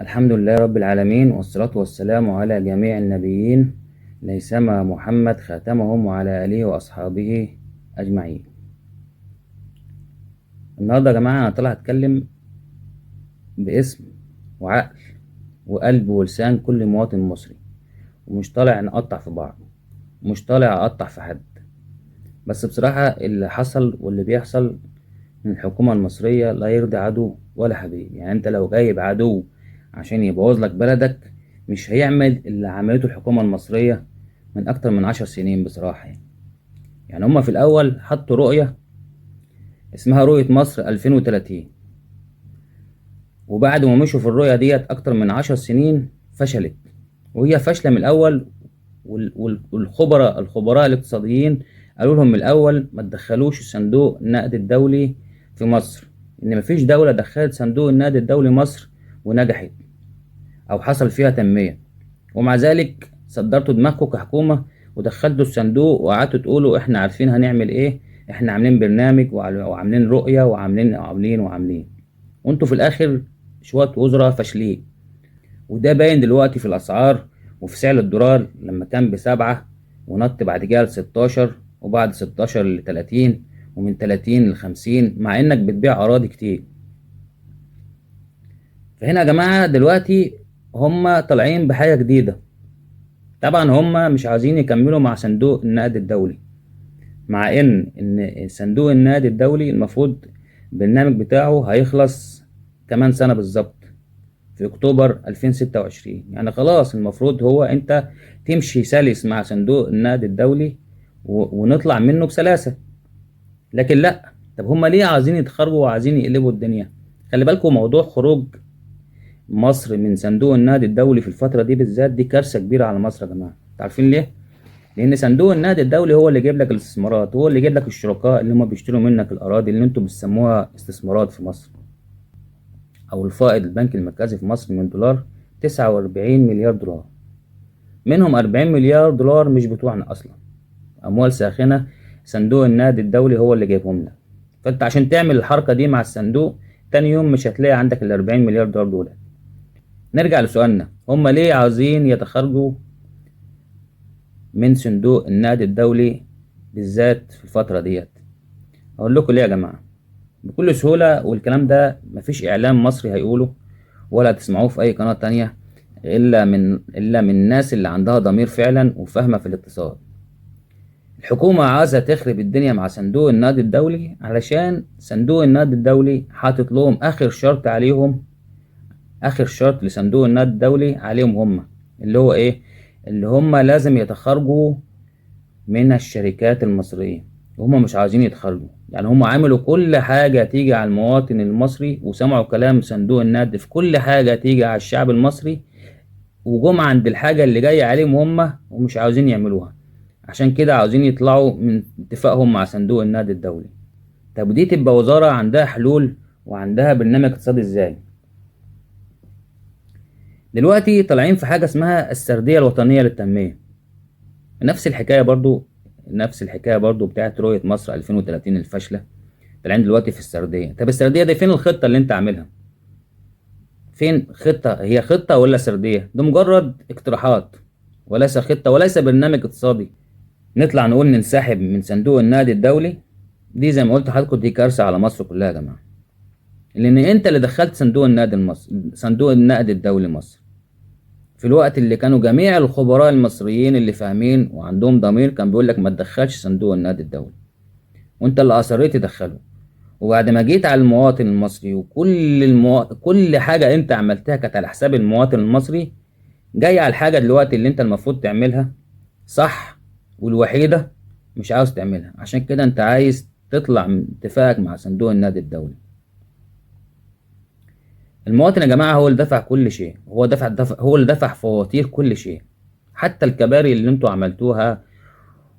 الحمد لله رب العالمين، والصلاة والسلام على جميع النبيين، ليسما محمد خاتمهم وعلى آله وأصحابه أجمعين. النهاردة يا جماعة أنا طالع أتكلم باسم وعقل وقلب ولسان كل مواطن مصري، ومش طالع نقطع في بعض، ومش طالع أقطع في حد. بس بصراحة اللي حصل واللي بيحصل من الحكومة المصرية لا يرضي عدو ولا حبيب. انت لو جايب عدو عشان يبوظ لك بلدك مش هيعمل اللي عملته الحكومة المصرية من أكتر من 10 سنين بصراحة. هما في الأول حطوا رؤية اسمها رؤية مصر 2030، وبعد ما مشوا في الرؤية ديت أكتر من 10 سنين فشلت، وهي فاشلة من الأول. الخبراء الاقتصاديين قالوا لهم من الأول ما تدخلوش صندوق النقد الدولي في مصر، إن مفيش دولة دخلت صندوق النقد الدولي مصر ونجحت أو حصل فيها تنمية. ومع ذلك صدرتوا دماغكم كحكومة ودخلتوا الصندوق وقعدتوا تقولوا إحنا عارفين هنعمل إيه، إحنا عاملين برنامج وعاملين رؤية وعاملين وعاملين وعاملين، وانتوا في الآخر شوية وزراء فاشلين. وده باين دلوقتي في الأسعار وفي سعر الدولار لما كان ب7 ونط بعد كده ل16، وبعد ستاشر لتلاتين، ومن تلاتين لخمسين، مع إنك بتبيع أراضي كتير. فهنا يا جماعة دلوقتي هم طالعين بحاجة جديدة. طبعا هم مش عايزين يكملوا مع صندوق النقد الدولي، مع إن صندوق النقد الدولي المفروض البرنامج بتاعه هيخلص كمان سنة بالظبط في أكتوبر 2026. خلاص المفروض هو أنت تمشي سلس مع صندوق النقد الدولي ونطلع منه بسلاسة. لكن لا، طب هم ليه عايزين يتخرجوا وعايزين يقلبوا الدنيا؟ خلي بالكم موضوع خروج مصر من صندوق النقد الدولي في الفترة دي بالذات دي كارثة كبيرة على مصر يا جماعة. انتوا عارفين ليه؟ لأن صندوق النقد الدولي هو اللي جايب لك الاستثمارات، هو اللي جايب لك الشركاء اللي هم بيشتروا منك الأراضي اللي انتوا بتسموها استثمارات في مصر. أو الفائض البنك المركزي في مصر من دولار 49 مليار دولار، منهم 40 مليار دولار مش بتوعنا أصلا، أموال ساخنة صندوق النقد الدولي هو اللي جايبهم لك. فأنت عشان تعمل الحركة دي مع الصندوق تاني يوم مش هتلاقي عندك ال 40 مليار دولار دول. نرجع لسؤالنا، هم ليه عاوزين يتخرجوا من صندوق النقد الدولي بالذات في الفترة ديت؟ أقول لكم ليه يا جماعة بكل سهولة، والكلام ده مفيش إعلام مصري هيقوله ولا تسمعوه في أي قناة تانية إلا من الناس اللي عندها ضمير فعلا وفاهمة في الاقتصاد. الحكومة عايزة تخرب الدنيا مع صندوق النقد الدولي علشان صندوق النقد الدولي حاطط لهم آخر شرط عليهم، آخر شرط لصندوق النقد الدولي عليهم هم اللي هو إيه؟ اللي هم لازم يتخرجوا من الشركات المصرية، وهم مش عايزين يتخرجوا. هم عملوا كل حاجة تيجي على المواطن المصري وسمعوا كلام صندوق النقد في كل حاجة تيجي على الشعب المصري، وجم عند الحاجة اللي جاية عليهم هم ومش عاوزين يعملوها. عشان كده عاوزين يطلعوا من اتفاقهم مع صندوق النقد الدولي. طب دي تبقى وزارة عندها حلول وعندها برنامج اقتصادي ازاي؟ دلوقتي طالعين في حاجة اسمها السردية الوطنية للتنمية. نفس الحكاية برضو بتاعت رؤية مصر 2030 الفاشلة. طالعين دلوقتي في السردية. طب السردية دي فين الخطة اللي انت عاملها؟ فين خطة؟ هي خطة ولا سردية؟ ده مجرد اقتراحات وليس خطة وليس برنامج اقتصادي. نطلع نقول ننسحب من صندوق النقد الدولي، دي زي ما قلت لحضراتكم دي كارثة على مصر كلها يا جماعة. لأن أنت اللي دخلت صندوق النقد المصري، صندوق النقد الدولي مصر، في الوقت اللي كانوا جميع الخبراء المصريين اللي فاهمين وعندهم ضمير كان بيقول لك ما تدخلش صندوق النقد الدولي، وانت اللي اصريت تدخله. وبعد ما جيت على المواطن المصري وكل كل حاجة انت عملتها كانت على حساب المواطن المصري، جاي على الحاجة دلوقتي اللي انت المفروض تعملها صح والوحيدة مش عاوز تعملها. عشان كده انت عايز تطلع من اتفاقك مع صندوق النقد الدولي. المواطن يا جماعة هو اللي دفع كل شيء، هو اللي دفع فواتير كل شيء، حتى الكباري اللي انتوا عملتوها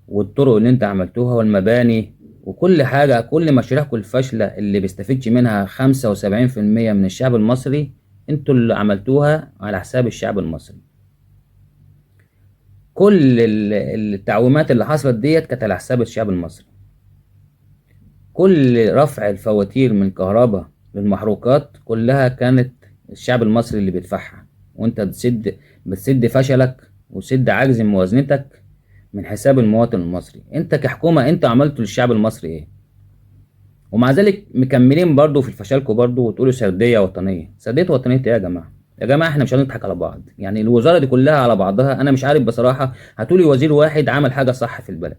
والطرق اللي انت عملتوها والمباني وكل حاجة، كل مشاريعكم الفاشلة اللي بيستفيدش منها خمسة وسبعين في المية من الشعب المصري انتوا اللي عملتوها على حساب الشعب المصري. كل التعويمات اللي حصلت ديت كانت على حساب الشعب المصري. كل رفع الفواتير من كهرباء للمحروقات كلها كانت الشعب المصري اللي بيدفعها، وانت بتسد فشلك وتسد عجز موازنتك من حساب المواطن المصري. انت كحكومة انت عملته للشعب المصري ايه؟ ومع ذلك مكملين برضو في فشلكم برضو، وتقولوا سردية وطنية. سردية وطنية ايه يا جماعة؟ يا جماعة احنا مش هنضحك على بعض، يعني الوزارة دي كلها على بعضها انا مش عارف بصراحة. هتقولي وزير واحد عمل حاجة صح في البلد،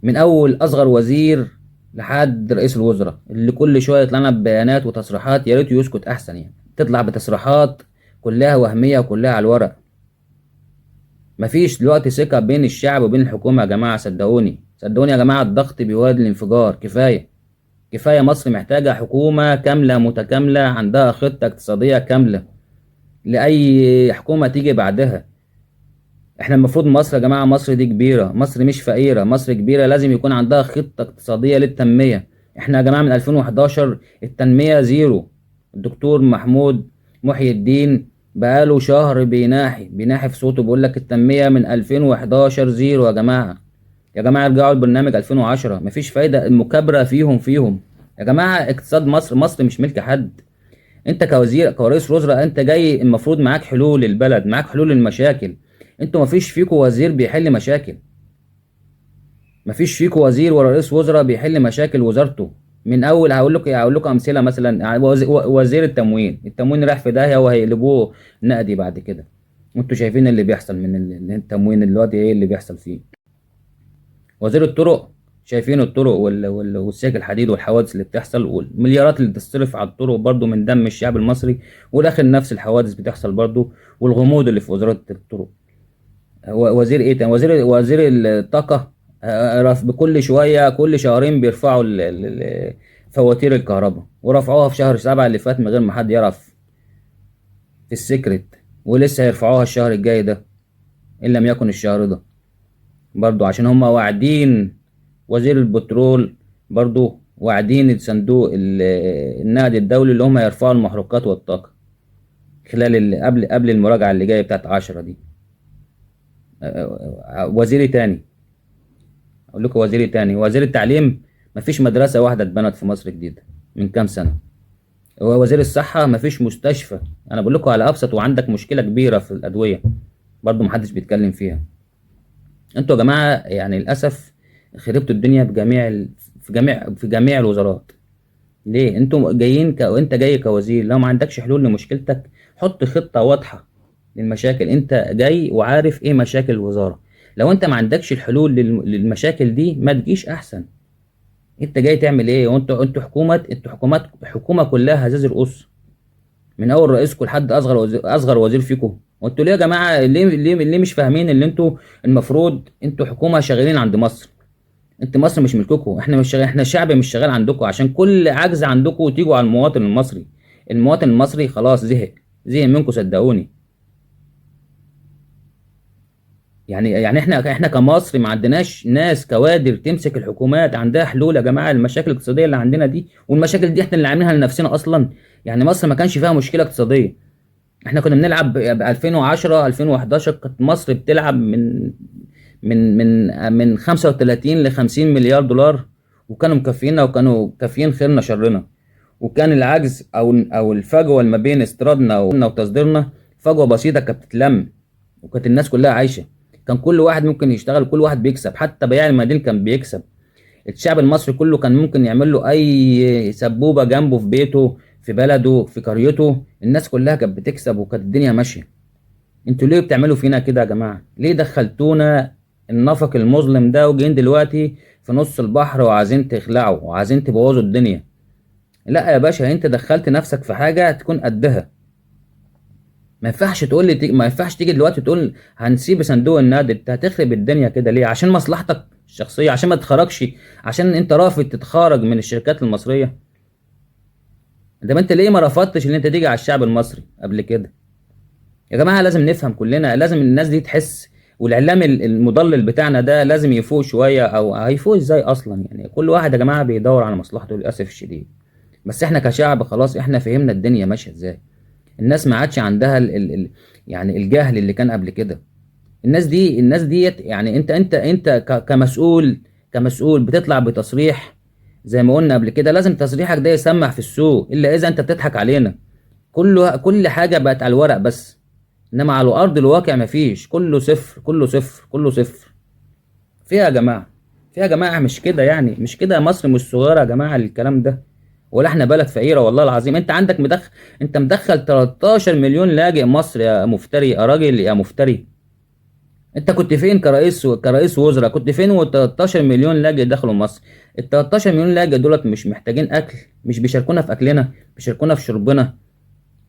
من اول اصغر وزير لحد رئيس الوزراء اللي كل شوية يطلع لنا ببيانات وتصريحات، يا ريت يسكت احسن. يعني تطلع بتصريحات كلها وهمية وكلها على الورق. مفيش دلوقتي ثقة بين الشعب وبين الحكومة يا جماعة، صدقوني صدقوني يا جماعة، الضغط بيولد الانفجار. كفاية كفاية، مصر محتاجة حكومة كاملة متكاملة عندها خطة اقتصادية كاملة لأي حكومة تيجي بعدها. احنا المفروض مصر يا جماعة، مصر دي كبيرة، مصر مش فقيرة، مصر كبيرة، لازم يكون عندها خطة اقتصادية للتنمية. احنا يا جماعة من 2011 التنمية زيرو. الدكتور محمود محي الدين بقاله شهر بيناحي في صوته، بيقول لك التنمية من 2011 زيرو يا جماعة. يا جماعة ارجعوا لبرنامج 2010، مفيش فايدة، المكابرة فيهم يا جماعة. اقتصاد مصر، مصر مش ملك حد. انت كوزير كرئيس وزراء انت جاي المفروض معاك حلول للبلد، معاك حلول للمشاكل. انتوا مفيش فيكم وزير بيحل مشاكل، مفيش فيكم وزير ولا رئيس وزراء بيحل مشاكل وزارته. من اول هقول لكم امثلة، مثلا وزير التموين، التموين راح في داهية وهيقلبوه نقدي بعد كده. وانتوا شايفين اللي بيحصل من التموين دلوقتي ايه اللي بيحصل فيه. وزير الطرق شايفين الطرق والسياج الحديد والحوادث اللي بتحصل والمليارات اللي بتصرف على الطرق برضو من دم الشعب المصري، والاخر نفس الحوادث بتحصل برضو، والغموض اللي في وزارة الطرق. وزير ايه تاني؟ وزير الطاقة، بكل شوية كل شهرين بيرفعوا فواتير الكهرباء، ورفعوها في شهر 7 اللي فات من غير ما حد يعرف في السكرت، ولسه هيرفعوها الشهر الجاي ده ان لم يكن الشهر ده برضو، عشان هم واعدين. وزير البترول برضو واعدين الصندوق النقد الدولي اللي هم هيرفعوا المحروقات والطاقة خلال قبل المراجعة اللي جاية بتاعت 10 دي. وزير تاني اقول لكم، وزير تاني وزير التعليم، مفيش مدرسة واحدة اتبنت في مصر جديدة من كام سنة. وزير الصحة مفيش مستشفى. انا بقول لكم على ابسط، وعندك مشكلة كبيرة في الأدوية برضو محدش بيتكلم فيها. انتوا يا جماعة للأسف خربتوا الدنيا في جميع الوزارات. ليه؟ انتوا جايين وانت جاي كوزير لو ما عندكش حلول لمشكلتك حط خطة واضحة للمشاكل. انت جاي وعارف ايه مشاكل الوزارة، لو انت ما عندكش الحلول للمشاكل دي ما تجيش احسن. انت جاي تعمل ايه؟ وانتوا، انتوا حكومة، انتوا حكومات، حكومة كلها هزاز القص، من اول رئيسكم لحد اصغر وزير فيكم. وانتوا ليه يا جماعة؟ ليه مش فاهمين ان انتوا المفروض انتوا حكومة شغالين عند مصر؟ انت مصر مش ملككم، احنا مش شغال، احنا الشعب مش شغال عندكم، عشان كل عجز عندكم تيجوا على المواطن المصري. المواطن المصري خلاص زهق منكم صدقوني. احنا كمصر ما عندناش ناس كوادر تمسك الحكومات عندها حلول يا جماعة للمشاكل الاقتصادية اللي عندنا دي، والمشاكل دي احنا اللي عاملينها لنفسنا اصلا. مصر ما كانش فيها مشكلة اقتصادية، احنا كنا بنلعب ب 2010 2011 كانت مصر بتلعب من 35 ل 50 مليار دولار، وكانوا مكفينا وكانوا كافيين خيرنا شرنا. وكان العجز او الفجوة ما بين استيرادنا وتصديرنا فجوة بسيطة كانت بتتلم، وكانت الناس كلها عايشه، كان كل واحد ممكن يشتغل، كل واحد بيكسب، حتى بياع المدين كان بيكسب. الشعب المصري كله كان ممكن يعمل له اي سبوبه جنبه في بيته في بلده في قريته، الناس كلها كانت بتكسب وكانت الدنيا ماشية. انتوا ليه بتعملوا فينا كده يا جماعة؟ ليه دخلتونا النفق المظلم ده وجايين دلوقتي في نص البحر وعايزين تخلعوا وعايزين تبوظوا الدنيا؟ لا يا باشا، انت دخلت نفسك في حاجة تكون قدها. ما ينفعش تقول لي ما ينفعش تيجي دلوقتي تقول هنسيب صندوق النقد، انت هتخرب الدنيا كده ليه؟ عشان مصلحتك الشخصية، عشان ما تتخرجش، عشان انت رافض تتخرج من الشركات المصرية. ده ما انت ليه ما رفضتش ان انت تيجي على الشعب المصري قبل كده؟ يا جماعة لازم نفهم كلنا، لازم الناس دي تحس، والاعلام المضلل بتاعنا ده لازم يفوق شوية، او هيفوق ازاي اصلا؟ كل واحد يا جماعة بيدور على مصلحته للاسف الشديد. بس احنا كشعب خلاص احنا فهمنا الدنيا ماشية ازاي. الناس ما عادش عندها الجهل اللي كان قبل كده. الناس دي، الناس ديت يعني انت، انت، انت كمسؤول بتطلع بتصريح زي ما قلنا قبل كده، لازم تصريحك ده يسمع في السوق، الا اذا انت بتضحك علينا. كل حاجة بقت على الورق بس، انما على ارض الواقع مفيش، كله صفر، كله صفر، كله صفر. فيها يا جماعة، فيها يا جماعة، مش كده يعني، مش كده. مصر مش صغيرة يا جماعة للكلام ده، ولا احنا بلد فقيرة والله العظيم. انت عندك مدخل، انت مدخل 13 مليون لاجئ مصر يا مفتري، يا راجل يا مفتري. انت كنت فين كرئيس وزراء؟ كنت فين و 13 مليون لاجئ دخلوا مصر؟ ال 13 مليون لاجئ دولت مش محتاجين اكل، مش بيشاركونا في اكلنا، بيشاركونا في شربنا،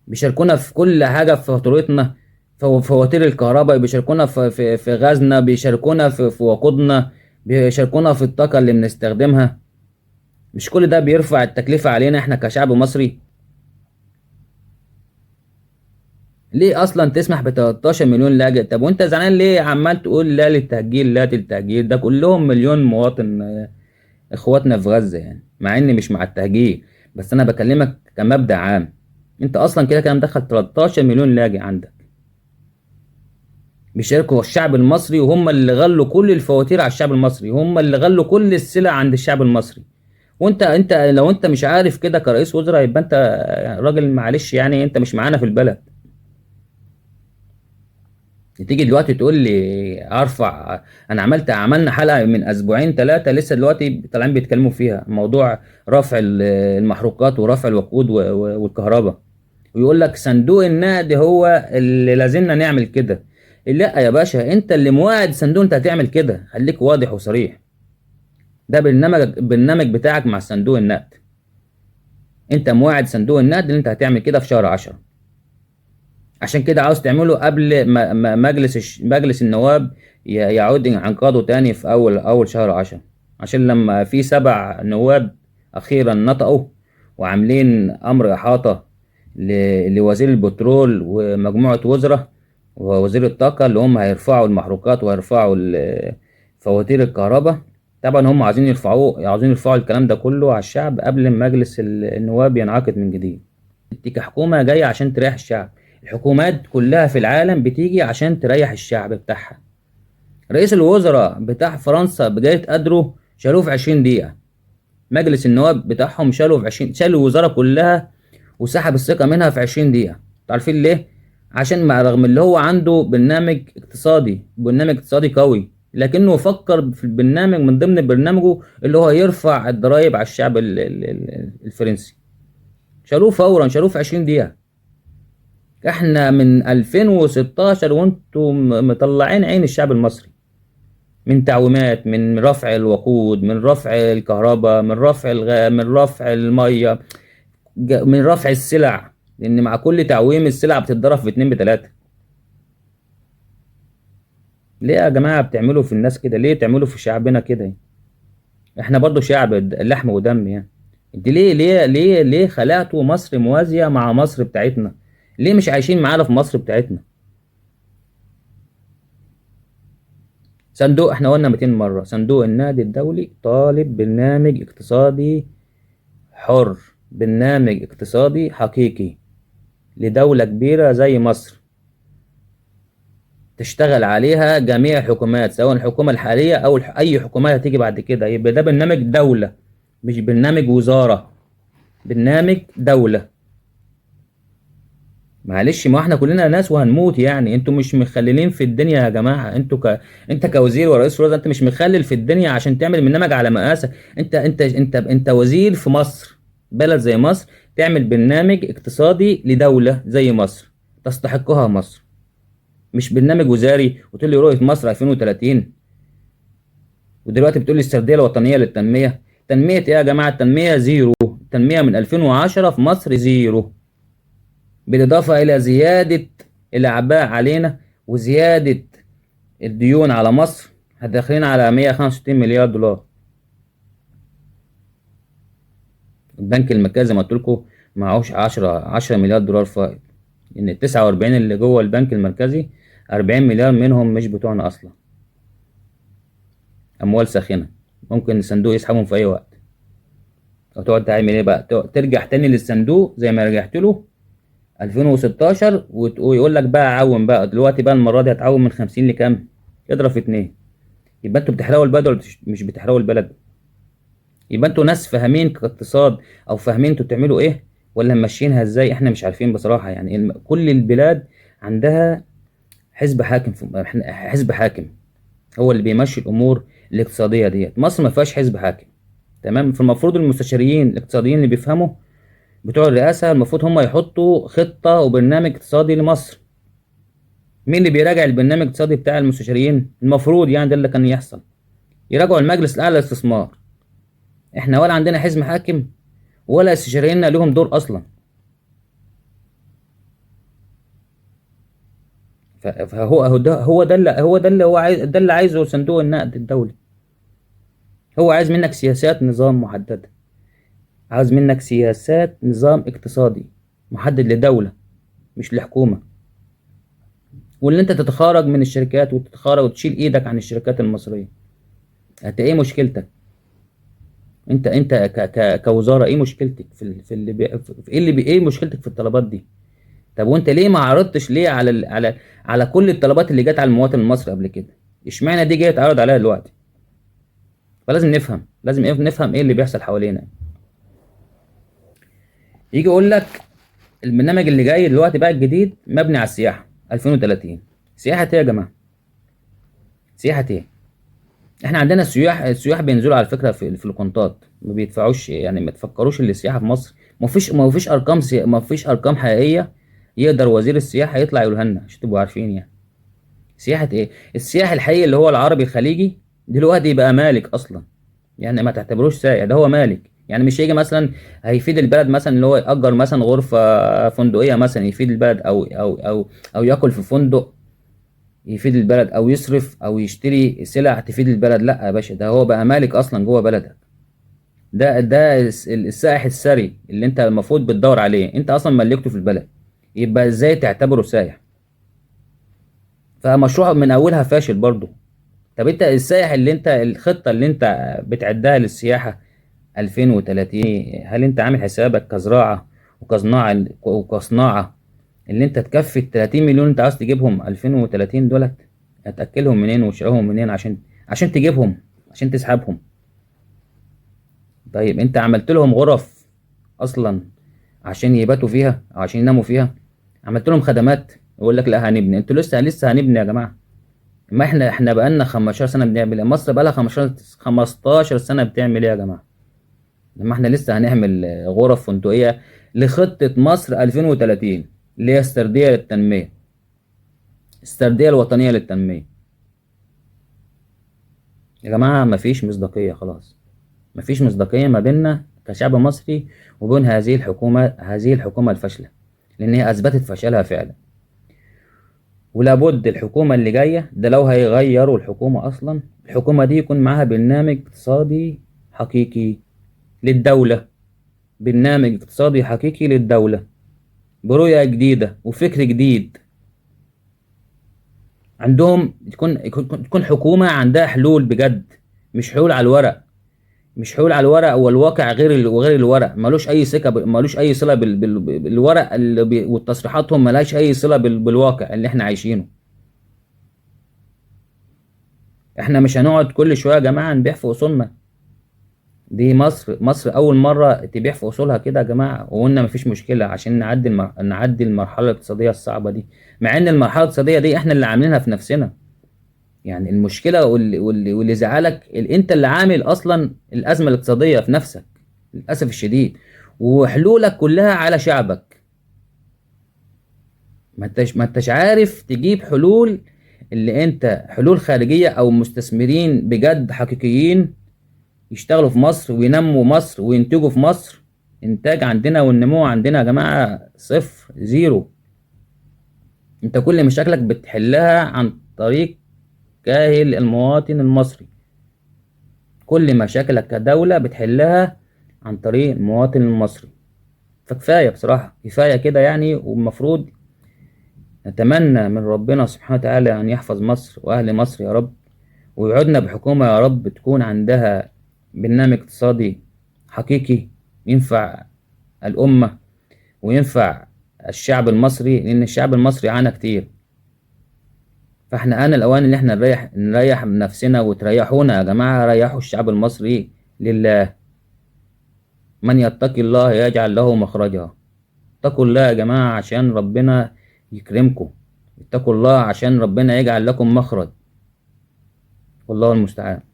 بيشاركونا في كل حاجة، في فاتورتنا، في فواتير الكهرباء، بيشاركونا في غازنا، بيشاركونا في وقودنا، بيشاركونا في الطاقة اللي بنستخدمها. مش كل ده بيرفع التكلفة علينا احنا كشعب مصري؟ ليه اصلا تسمح ب 13 مليون لاجئ؟ طب وانت زعلان ليه عمال تقول لا للتهجير لا للتهجير؟ ده كلهم مليون مواطن، اخواتنا في غزة يعني، مع اني مش مع التهجير، بس انا بكلمك كمبدأ عام. انت اصلا كده كده مدخل 13 مليون لاجئ عندك، بيشاركوا الشعب المصري، وهم اللي غلوا كل الفواتير على الشعب المصري، هم اللي غلوا كل السلع عند الشعب المصري. وانت لو انت مش عارف كده كرئيس وزراء، يبقى انت راجل معلش يعني، انت مش معانا في البلد. تيجي دلوقتي تقول لي ارفع، انا عملنا حلقة من اسبوعين 3 لسه دلوقتي طالعين بيتكلموا فيها موضوع رفع المحروقات ورفع الوقود والكهرباء، ويقول لك صندوق النقد هو اللي لازمنا نعمل كده. لا يا باشا، انت اللي موعد صندوق انت هتعمل كده، خليك واضح وصريح. ده برنامج بتاعك مع صندوق النقد، انت موعد صندوق النقد اللي انت هتعمل كده في شهر 10، عشان كده عاوز تعمله قبل ما مجلس النواب يعود انعقاده تاني في اول شهر 10، عشان لما في 7 نواب اخيرا نطقوا وعاملين امر احاطة لوزير البترول ومجموعة وزراء ووزير الطاقة اللي هم هيرفعوا المحروقات وهيرفعوا فواتير الكهرباء. طبعا هم عاوزين يرفعوا الكلام ده كله على الشعب قبل ما مجلس النواب ينعقد من جديد. انت كحكومة جاية عشان تريح الشعب، الحكومات كلها في العالم بتيجي عشان تريح الشعب بتاعها. رئيس الوزراء بتاع فرنسا بجاية قدره شالوه في 20 دقيقة، مجلس النواب بتاعهم شالوه في 20، شالوا الوزارة كلها وسحب الثقة منها في 20 دقيقة. انتوا عارفين ليه؟ عشان مع رغم اللي هو عنده برنامج اقتصادي، برنامج اقتصادي قوي، لكنه فكر في البرنامج من ضمن برنامجه اللي هو يرفع الضرايب على الشعب الفرنسي. شالوه فورا، شالوه في 20 دقيقة. احنا من 2016 وانتم مطلعين عين الشعب المصري من تعويمات، من رفع الوقود، من رفع الكهرباء، من رفع من رفع المية، من رفع السلع، لان مع كل تعويم السلع بتتضرب في 2 ب3. ليه يا جماعة بتعملوا في الناس كده؟ ليه تعملوا في شعبنا كده؟ احنا برضو شعب لحم ودم يعني. انت ليه، ليه، ليه، ليه خلقتوا مصر موازية مع مصر بتاعتنا؟ ليه مش عايشين معانا في مصر بتاعتنا؟ صندوق، احنا قلنا 200 مرة، صندوق النقد الدولي طالب برنامج اقتصادي حر، برنامج اقتصادي حقيقي لدولة كبيرة زي مصر تشتغل عليها جميع الحكومات، سواء الحكومة الحالية أو أي حكومات هتيجي بعد كده. يبقى ده برنامج دولة مش برنامج وزارة، برنامج دولة. معلش، ما احنا كلنا ناس وهنموت يعني. انتوا مش مخللين في الدنيا يا جماعة. انت كوزير ورئيس وزراء انت مش مخلل في الدنيا عشان تعمل برنامج على مقاسك. انت وزير في مصر، بلد زي مصر، تعمل برنامج اقتصادي لدولة زي مصر تستحقها مصر، مش برنامج وزاري وتقول لي رؤية مصر 2030، ودلوقتي بتقول لي السردية الوطنية للتنمية. تنمية ايه يا جماعة؟ التنمية زيرو، التنمية من 2010 في مصر زيرو، بالإضافة إلى زيادة الأعباء علينا وزيادة الديون على مصر، داخلين على 165 مليار دولار. البنك المركزي ما قلت لكم معهوش 10 مليار دولار فائض، إن ال 49 اللي جوه البنك المركزي 40 مليار منهم مش بتوعنا أصلا، أموال ساخنة ممكن الصندوق يسحبهم في أي وقت. وتقعد تعمل إيه بقى؟ ترجع تاني للصندوق زي ما رجعت له 2016 ويقول لك بقى عوم بقى دلوقتي بقى، المرة دي هتعوم من 50 لكام؟ اضرب في 2. يبقى انتوا بتحرقوا البلد ولا مش بتحرقوا البلد؟ يبقى انتوا ناس فاهمين كاقتصاد او فاهمين انتوا بتعملوا ايه، ولا ماشيينها ازاي؟ احنا مش عارفين بصراحة. يعني كل البلاد عندها حزب حاكم، حزب حاكم هو اللي بيمشي الامور الاقتصادية ديت. مصر ما فيهاش حزب حاكم، تمام؟ فالمفروض المستشاريين الاقتصاديين اللي بيفهموا بتوع الرئاسة المفروض هم يحطوا خطه وبرنامج اقتصادي لمصر. مين اللي بيراجع البرنامج الاقتصادي بتاع المستشاريين؟ المفروض يعني ده اللي كان يحصل، يراجعوا المجلس الاعلى للاستثمار. احنا ولا عندنا حزب حاكم ولا استشاريين لهم دور اصلا. فهو ده، هو ده اللي، هو ده اللي هو عايز، ده اللي عايزه صندوق النقد الدولي. هو عايز منك سياسات نظام محددة، عايز منك سياسات نظام اقتصادي محدد لدولة مش لحكومة، واللي انت تتخارج من الشركات وتتخارج وتشيل ايدك عن الشركات المصرية. انت ايه مشكلتك؟ انت كوزارة ايه مشكلتك في في اللي بي، في ايه اللي بي، ايه مشكلتك في الطلبات دي؟ طب وانت ليه ما عرضتش ليه على على على كل الطلبات اللي جت على المواطن المصري قبل كده؟ اشمعنى دي جاية اتعرض عليها دلوقتي؟ فلازم نفهم، لازم نفهم ايه اللي بيحصل حوالينا. يجي يقول لك البرنامج اللي جاي دلوقتي بقى الجديد مبني على السياحة 2030. سياحة ايه يا جماعة؟ سياحة ايه؟ احنا عندنا السياح، السياح بينزلوا على فكرة في القنطات، ما بيدفعوش. يعني ما تفكروش ان السياحة في مصر ما فيش ارقام ما فيش ارقام حقيقية يقدر وزير السياحة يطلع يقولها لنا عشان تبقوا عارفين. يعني سياحة ايه؟ السياح الحقيقي اللي هو العربي الخليجي دلوقتي بقى مالك اصلا، يعني ما تعتبروش سائح، ده هو مالك. يعني مش هيجي مثلا هيفيد البلد مثلا اللي هو يأجر مثلا غرفة فندقية مثلا يفيد البلد، أو ياكل في فندق يفيد البلد، أو يصرف أو يشتري سلع تفيد البلد. لا يا باشا، ده هو بقى مالك أصلا جوه بلدك. ده السائح الثري اللي أنت المفروض بتدور عليه، أنت أصلا ملكته في البلد، يبقى إزاي تعتبره سائح؟ فمشروع من أولها فاشل برضه. طب أنت السائح اللي أنت الخطة اللي أنت بتعدها للسياحة 2030، هل انت عامل حسابك كزراعة وكصناعة اللي انت تكفي ال 30 مليون انت عاوز تجيبهم 2030 دولت؟ هتاكلهم منين وتشربهم منين عشان تجيبهم، عشان تسحبهم؟ طيب انت عملت لهم غرف اصلا عشان يباتوا فيها او عشان يناموا فيها؟ عملت لهم خدمات؟ يقول لك لا هنبني. انتوا لسه هنبني يا جماعة. ما احنا بقالنا 15 سنة بنعمل ايه؟ مصر بقالها 15 سنة بتعمل ايه يا جماعة؟ لما احنا لسه هنعمل غرف فندقية لخطة مصر 2030 اللي هي السردية للتنمية، السردية الوطنية للتنمية. يا جماعة مفيش مصداقية خلاص، مفيش مصداقية ما بيننا كشعب مصري وبين هذه الحكومة، هذه الحكومة الفاشلة، لأن هي أثبتت فشلها فعلا. ولابد الحكومة اللي جاية ده لو هيغيروا الحكومة أصلا، الحكومة دي يكون معاها برنامج اقتصادي حقيقي للدولة، برنامج اقتصادي حقيقي للدولة برؤية جديدة وفكر جديد. عندهم تكون حكومة عندها حلول بجد، مش حلول على الورق، مش حلول على الورق والواقع غير وغير الورق، ملوش أي سكة ملوش أي صلة بالورق اللي والتصريحاتهم ملهاش أي صلة بالواقع اللي احنا عايشينه. احنا مش هنقعد كل شوية يا جماعة نبيع في أصولنا. دي مصر أول مرة تبيع في أصولها كده يا جماعة، وقلنا مفيش مشكلة عشان نعدي المرحلة الاقتصادية الصعبة دي، مع إن المرحلة الاقتصادية دي إحنا اللي عاملينها في نفسنا. يعني المشكلة واللي زعلك أنت اللي عامل أصلاً الأزمة الاقتصادية في نفسك للأسف الشديد، وحلولك كلها على شعبك. ما انتش عارف تجيب حلول اللي انت حلول خارجية او مستثمرين بجد حقيقيين يشتغلوا في مصر وينموا مصر وينتجوا في مصر. انتاج عندنا والنمو عندنا يا جماعة صفر، زيرو. انت كل مشاكلك بتحلها عن طريق كاهل المواطن المصري، كل مشاكلك كدولة بتحلها عن طريق المواطن المصري. فكفاية بصراحة، كفاية كده يعني. والمفروض نتمنى من ربنا سبحانه وتعالى أن يحفظ مصر وأهل مصر يا رب، ويوعدنا بحكومة يا رب تكون عندها برنامج اقتصادي حقيقي ينفع الأمة وينفع الشعب المصري، لأن الشعب المصري عانى كتير. فاحنا آن الأوان إن احنا نريح نفسنا وتريحونا يا جماعة. ريحوا الشعب المصري لله، من يتقي الله يجعل له مخرجا. اتقوا الله يا جماعة عشان ربنا يكرمكم، اتقوا الله عشان ربنا يجعل لكم مخرج، والله المستعان.